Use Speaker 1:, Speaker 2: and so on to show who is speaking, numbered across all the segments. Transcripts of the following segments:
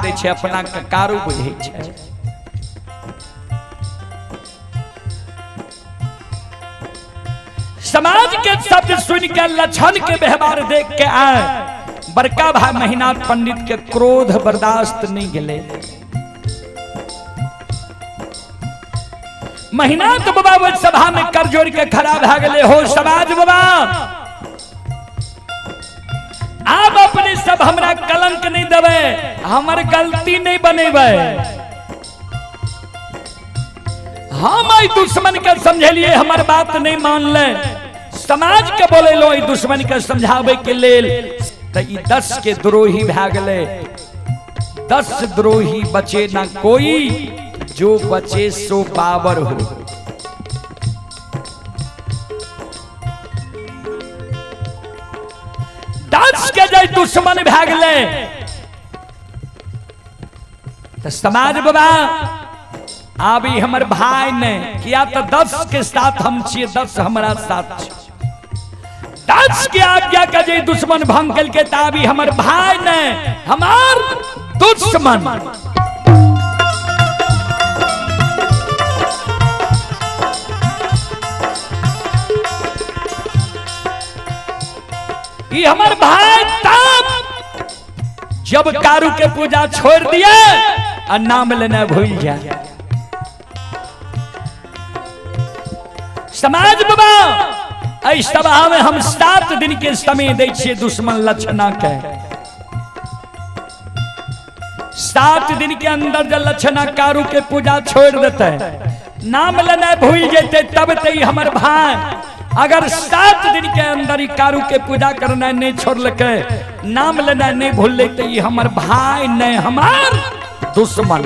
Speaker 1: दै छै, अपना के कारू बुझै छै। समाज के शब्द सुन के लक्षण के व्यवहार देख के आए बड़का भाई महिनाथ पंडित के क्रोध बर्दाश्त नहीं गेले। महिनाथ बाबा ओहि सभा में कर जोड़ के खड़ा भए गेले, हो समाज बाबा आब अपने सब हमरा कलंक नहीं देबै, हमर गलती नहीं बनेबै। हम एहि दुश्मन के समझेलिए, हमर बात नहीं मानले, समाज के बोलेलो एहि दुश्मन के समझाबै के लेल, त ई 10 के द्रोही भए गेलै। 10 द्रोही बचे ना कोई, जो बचे सो बाबर हो। 10 के जे दुश्मन भए गेलै त समाज बाबा आब ई हमर भाई ने, किया त 10 के साथ हम छियै, 10 हमरा साथ छै। 10 के आज्ञा के जे दुश्मन भंग केलकै त आब ई हमर भाई ने, हमार दुश्मन। ई हमर भाई तब जब कारू के पूजा छोड़ दिए आ नाम लेना भूल जाए। समाज बाबा एहि सभा में हम 7 दिन के समय दै छियै दुश्मन लक्षणा के। 7 दिन के अंदर जब लक्षणा कारू के पूजा छोड़ देते, नाम लेना भूल जेते, तब ते ई हमर भाई। अगर 7 दिन के अंदर ई कारू के पूजा करना नहीं छोड़लकै, नाम लेना नहीं भूलले, ते ई हमर भाई नहीं, हमार दुश्मन।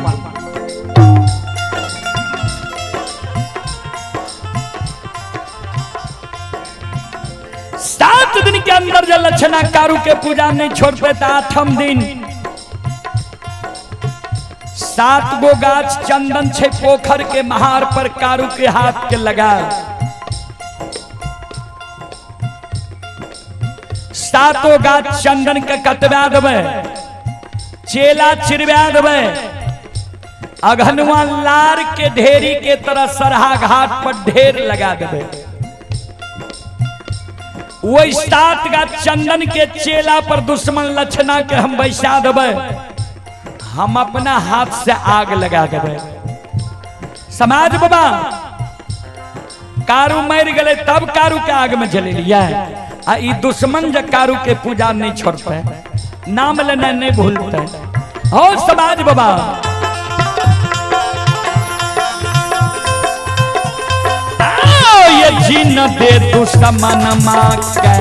Speaker 1: 7 दिन के अंदर जब लक्षणा कारू के पूजा नहीं छोड़ते तो 8म दिन 7 गो गाछ चंदन छे पोखर के महार पर कारू के हाथ के लगा 7 गाछ चंदन के कटवा देबै, चेला चिरवा देबै, अघनुआ लार के ढेरी के तरह सरहा घाट पर ढेर लगा देबै। वही 7 गाछ चंदन के चेला पर दुश्मन लक्षणा के हम बैसा देबै, हम अपना हाथ से आग लगा देबै। समाज बाबा कारू मर गए तब कारू के आग में जलेलिया, आ ई दुश्मन जे कारू के पूजा नहीं छोड़ते, नाम लेना नहीं भूलते। हो समाज बाबा ये जिन दे दुश्मन माँ के,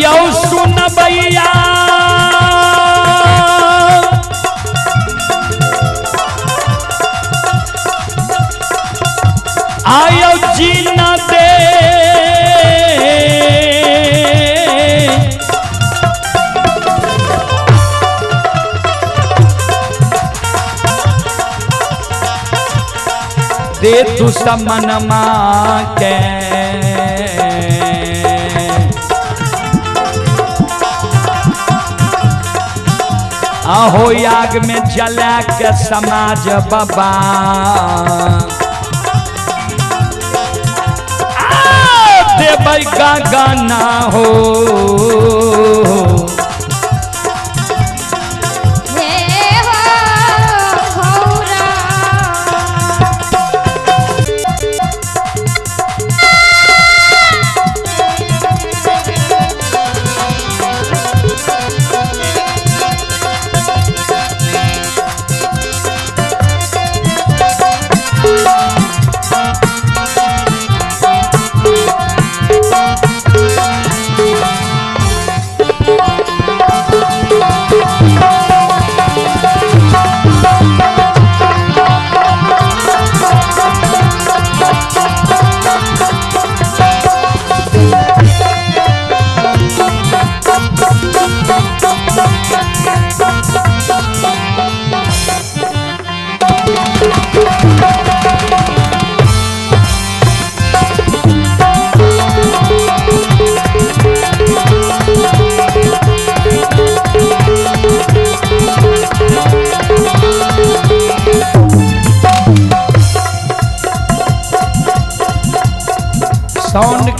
Speaker 1: यौ सुनबैया आयो जीना दे दे दुश्मन माँ के। आहो आग में जला के समाज बाबा देबै का गाना हो।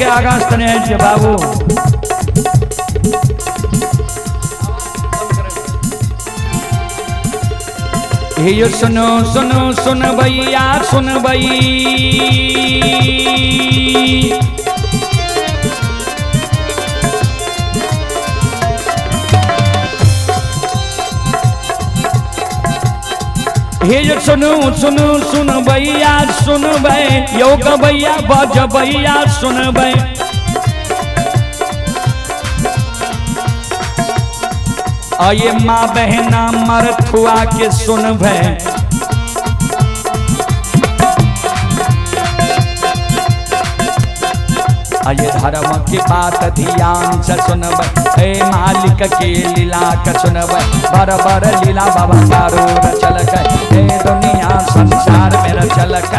Speaker 1: के आगाँ तने जे बाबू। हे सुनो सुनो सुन भैया सुन भई, हे सुनो सुनो सुन भैया सुन भई, योग भैया बज भैया सुन भई। आये माँ बहना मरथुआ के सुन भई। आये धर्म की बात ध्यान से सुनबै, हे मालिक के लीला के सुनबै, बराबर लीला बाबा कारो रचलक, हे दुनिया संसार में रचलक।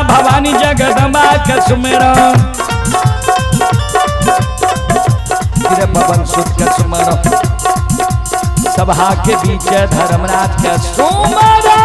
Speaker 1: भवानी जगदम्बा के सुमेरो, पवन सुत के सुमरो, सभा के बीच धर्मराज के सुमरो।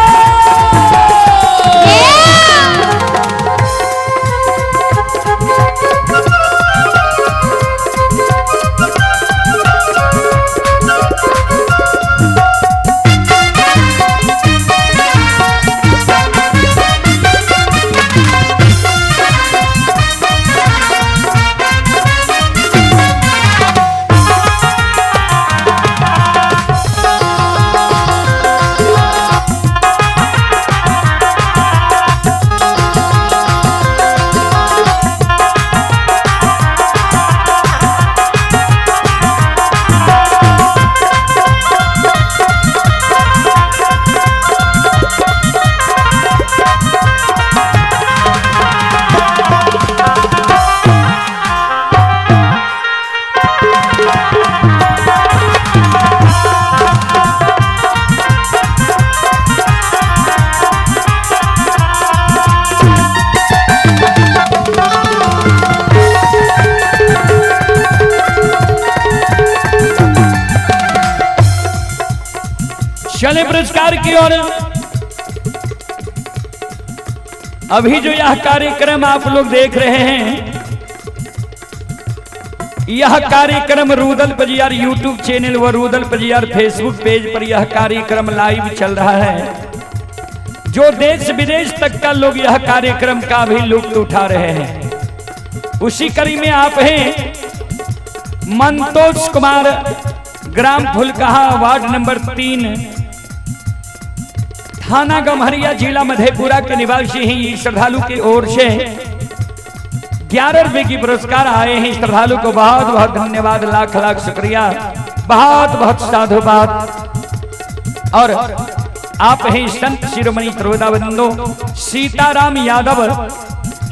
Speaker 1: चले पुरस्कार की ओर। अभी जो यह कार्यक्रम आप लोग देख रहे हैं, यह कार्यक्रम रूदल पजियार यूट्यूब चैनल व रूदल पजियार फेसबुक पेज पर यह कार्यक्रम लाइव चल रहा है। जो देश विदेश तक का लोग यह कार्यक्रम का भी लुत्फ उठा रहे हैं। उसी कड़ी में आप हैं मंतोष कुमार, ग्राम फुलकहा, वार्ड नंबर 3, थाना गम्हरिया, जिला मधेपुरा के निवासी हैं। श्रद्धालु की ओर से 11 रुपए की पुरस्कार आए हैं। श्रद्धालु को बहुत बहुत धन्यवाद, लाख लाख शुक्रिया, बहुत बहुत साधुवाद। और आप हैं संत शिरोमणि त्रोदा बंधु सीताराम यादव,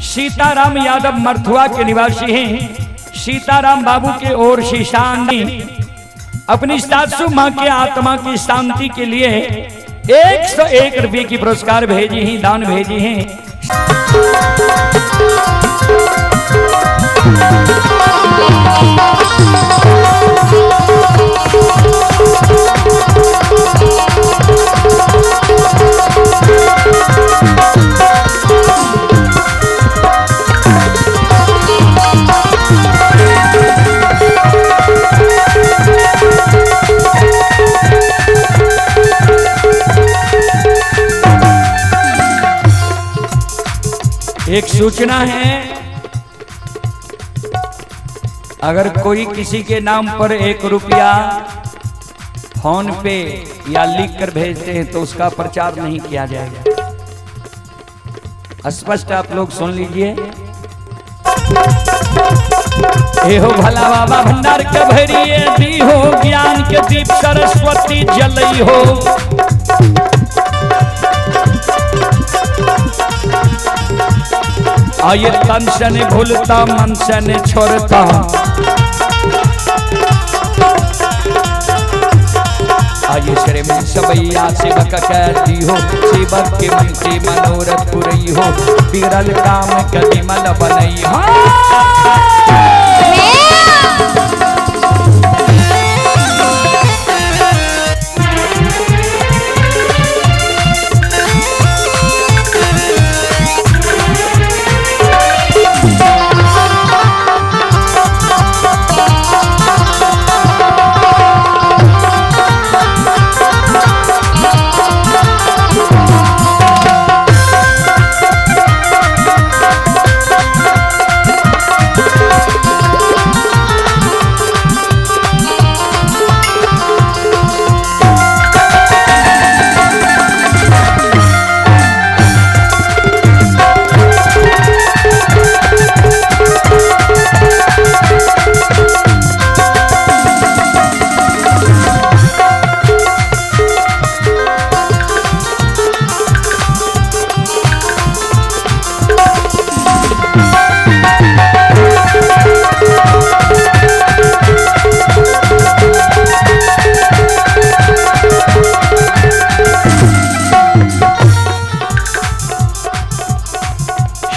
Speaker 1: सीताराम यादव मरथुआ के निवासी हैं। सीताराम बाबू के ओर से शांति अपनी सासू मां के आत्मा की शांति के लिए 101 रुपये की पुरस्कार भेजी हैं, दान भेजी हैं। सूचना है, अगर कोई किसी के नाम पर 1 रुपया फोन पे या लिख कर भेजते हैं तो उसका प्रचार नहीं किया जाएगा। स्पष्ट आप लोग सुन लीजिए। एहो भला बाबा भंडार के भरिए दी हो, ज्ञान के दीप सरस्वती जलई हो। आये तन से नहीं भूलता मन से नहीं छोड़ता, आये श्री मन सबैया सेवक कहती हो, सेवक के मन से मनोरथ पुरई हो, बिगड़ल काम कदिमल बनई हो।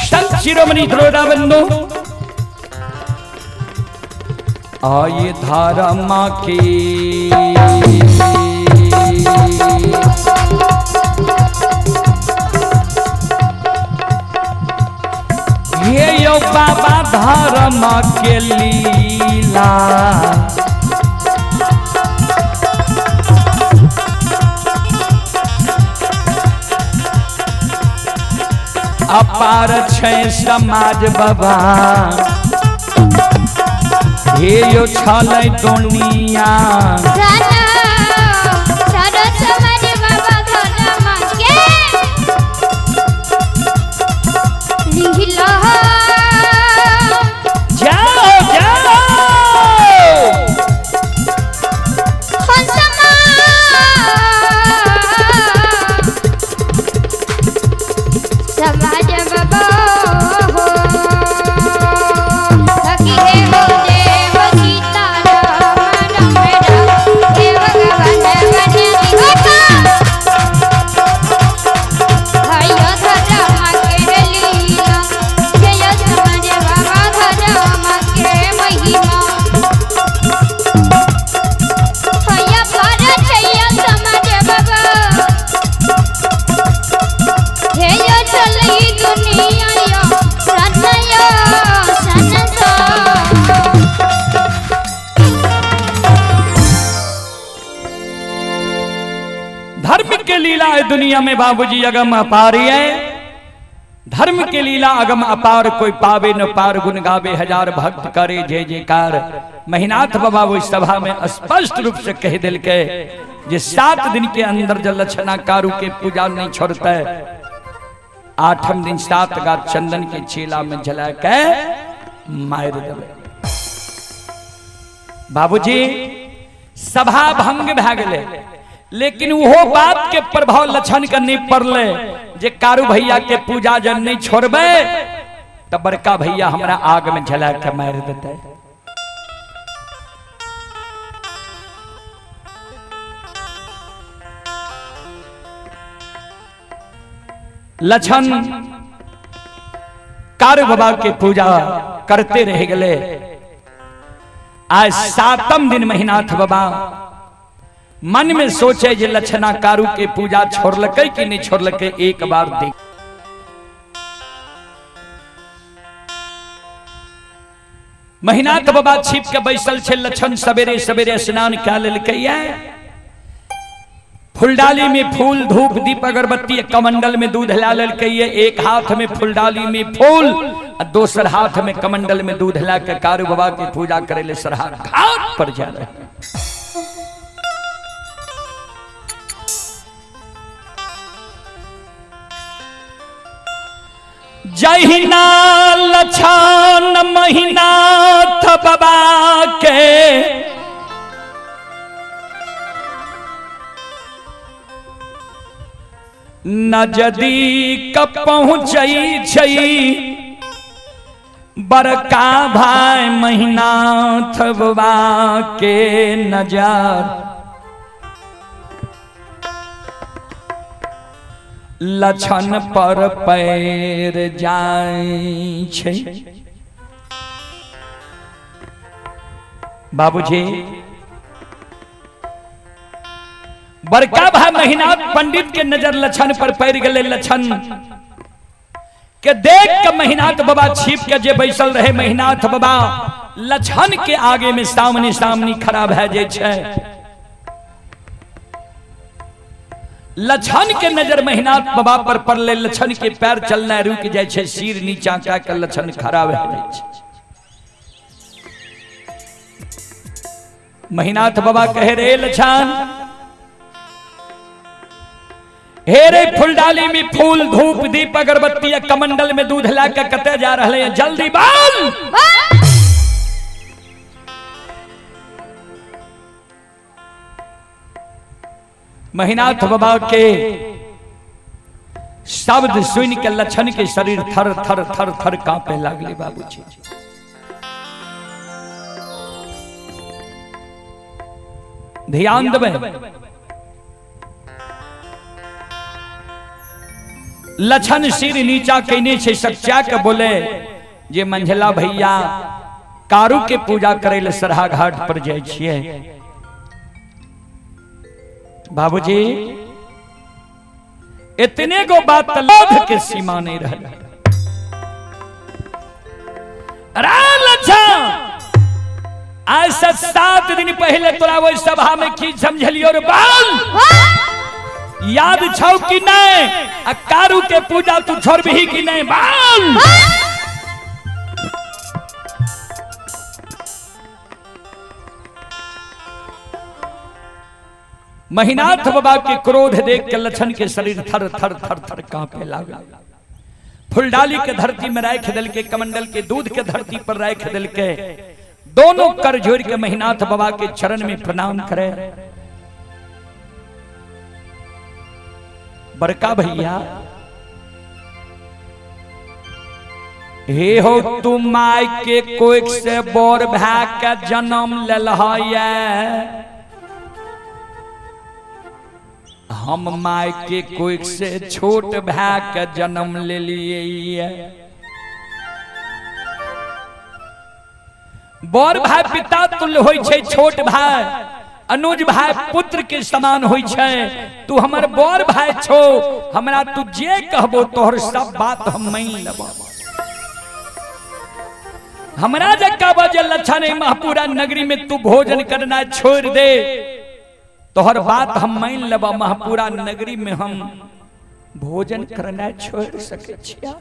Speaker 1: संत शिरोमणि द्रोड़ा बंधु, आये धारा माँ की ये यो बाबा धारा माँ के लीला, अपार छै समाज बाबा, हे यो छलै दुनिया। जाओ जाओ
Speaker 2: समाज बाबा हो सखी हे हो देव सीता राम राम राम हे भगवान बन दिहोता हयो धर्म के लीला, जय समाज बाबा धर्म के महिमा। हया पर जय समाज बाबा, हे यो चलई दुनिया यो सनयो सनसा।
Speaker 1: धर्म के लीला है दुनिया में बाबूजी अगम अपार है। धर्म के लीला अगम अपार, कोई पावे न पार, गुण गावे हजार भक्त करे जय जयकार। महिनाथ बाबा वो सभा में स्पष्ट रूप से कह दिल के जे 7 दिन के अंदर जब लक्षणा कारू के पूजा नहीं छोड़ता है, 8म दिन 7 गात चंदन के चेला में जला के मार देवे। बाबूजी सभा भंग भए गेलै, लेकिन वो बात के प्रभाव लक्षण के नहीं पड़ले जे कारू भैया के पूजा जन नहीं छोड़बे तो बड़का भैया हमरा आग में जला के मार देते। लक्षण कारू बाबा के पूजा करते रह गए। आज 7म दिन महिनाथ बाबा मन में सोचे जे लक्षणा कारू के पूजा छोड़लकै कि नहीं छोड़लकै, एक बार देख। महिनाथ बाबा छिप के बैसल छे। लक्षण सवेरे सवेरे स्नान कए लेलकै। फुलडाली में फूल धूप दीप अगरबत्ती कमंडल में दूध ला ललके, एक हाथ में फुलडाली में फूल आ दोसर हाथ में कमंडल में दूध ला के कारू बाबा के पूजा करे ले सरहा घाट पर जा रहे। जहिना लछन महिनाथ बाबा के नजदीक पहुँचई छई बड़का भाई महिनाथ बाबा के नजर लछन पर पैर जाय छै। बाबूजी बड़का भाई महिनाथ पंडित के नजर लछन पर पड़ गए। लछन के देख के महिनाथ बाबा छिप के जे बैसल रहे महिनाथ बाबा लछन के आगे में सामने सामने खड़ा भए जाय छै। लछन के नजर महिनाथ बाबा पर पड़ले, लछन के पैर चलना रुक जाय छै, सिर नीचा कए के लछन खड़ा भए जाय छै। महिनाथ बाबा कहे रे लछन, हे रे फुलडाली में फूल धूप दीप अगरबत्ती या कमंडल में दूध ला के कते जा रहे हैं, जल्दी बाल। महिनाथ बाबा के शब्द सुन के लछन के शरीर थर थर थर थर कांपे लागले। बाबूजी ध्यान देबै, लछन सिर नीचा कैने छै, सच्चा के बोले जे मंझला भैया कारू के पूजा करे ले सरहा घाट पर जाय छियै। बाबूजी इतने गो बात लोभ के सीमा नहीं रह। अरे लछन, आज से 7 दिन पहले तोरा ओहि सभा में की समझलियो रे बाल, याद छौ कि नहीं? आ कारू के पूजा तू छोड़बही कि नहीं बाल? महिनाथ बाबा के क्रोध देख के लछन के शरीर थर थर थर थर कांपे लागल। फुलडाली के धरती में राख दिल के, कमंडल के दूध के धरती पर राख दिल के, दोनों कर जोड़ के महिनाथ बाबा के चरण में प्रणाम करे। बड़का भैया हे हो, तू my के कोख से बोर भा के जन्म लेल है, हम my के कोख से छोट भा के जन्म ले लिए। बड़ भाई पिता तुल्य होय छै, छोट भाई अनुज भाई पुत्र के समान होय छै। तू हमर बड़ भाई छो, हमरा तू जे कहबो तोहर सब बात हम मान लेबो। हमरा जे कहबो जे लछन महपुरा नगरी में तू भोजन करना छोड़ दे, तोहर बात हम मान लेबो। महपुरा नगरी में हम भोजन करना छोड़ सके छिया।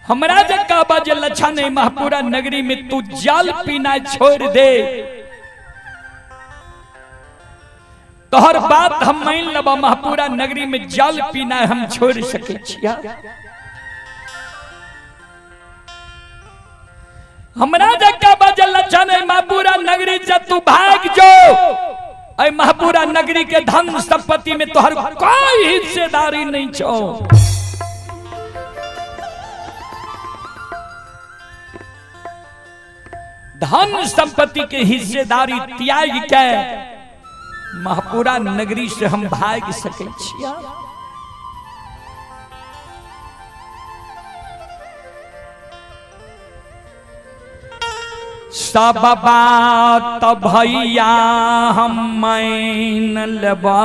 Speaker 1: हमरा जे कहबा जे लछन महपुरा नगरी में तू जल पीना छोड़ दे, तोहर बात हम मान लेबा। महपुरा नगरी में जल पीना हम छोड़ सके छिया। हमरा जे कहबा जे लछन महपुरा नगरी से तू भाग जो, ऐ महपुरा नगरी के धन संपत्ति में तोहर कोई हिस्सेदारी नहीं छो। धन संपत्ति के हिस्सेदारी त्याग के महपुरा नगरी से हम भाग सके छिया। सब बात भैया हम मान लेबा,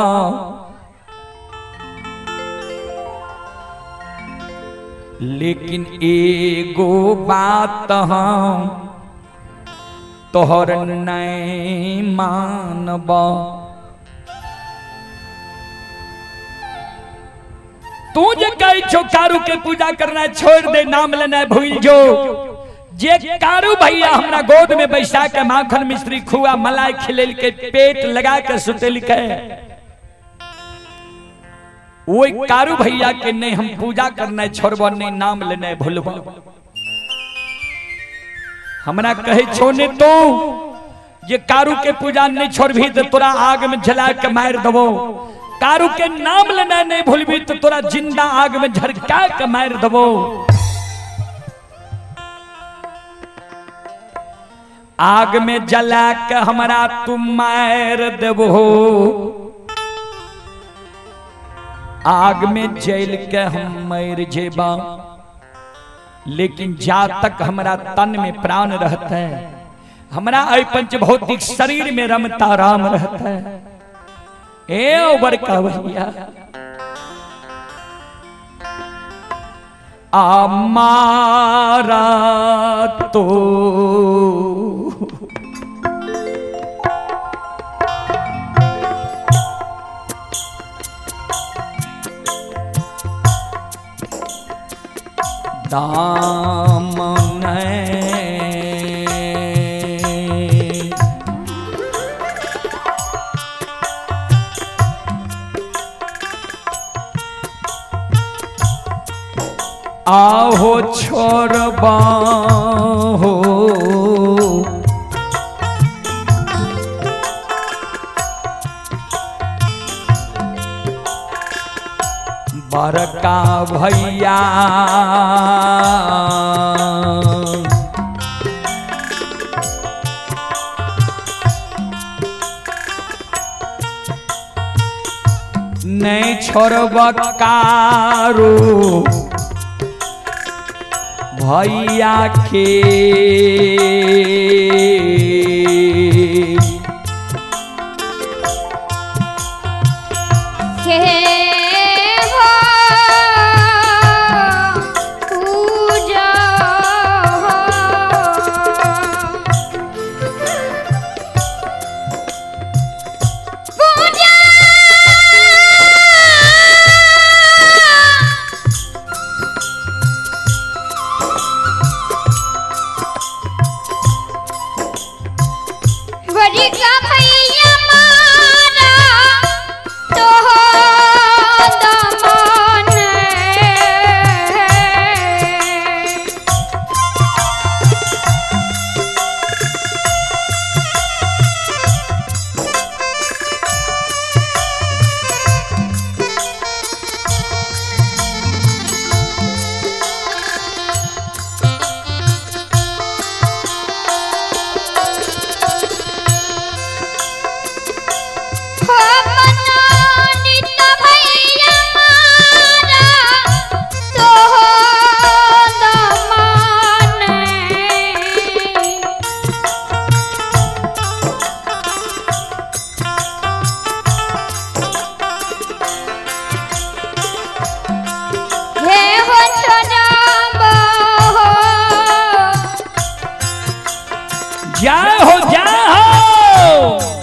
Speaker 1: लेकिन एगो बात हम तोहर नहीं मानब। तू जे कहै छो कारू के पूजा करना छोड़ दे, नाम लेना भूल जो, जे कारू भैया हमरा गोद में बैसा के माखन मिश्री खुआ मलाई खिलेल के पेट लगा के सुतेल के, वही कारू भैया के नहीं हम पूजा करना छोड़ब, नहीं नाम लेना भूलब। हमरा कहे छो ने तू जे कारू के पूजा नहीं छोड़बी तो तोरा आग में जला के मार दबो, कारू के नाम लेना नहीं भूलबी तो तोरा जिंदा आग में झरका के मार दबो। आग में जला के हमरा तू मार देबो, आग में जल के हम मर जेबा, लेकिन जा तक हमरा तन में प्राण रहता है, हमरा ऐ पंच भौतिक शरीर में रमता राम रहता है। ए बड़का भैया आमारा तो दाम आहो छोड़बा हो बड़का भैया, नहीं छोड़ब कारू भैया के। जय हो जय हो।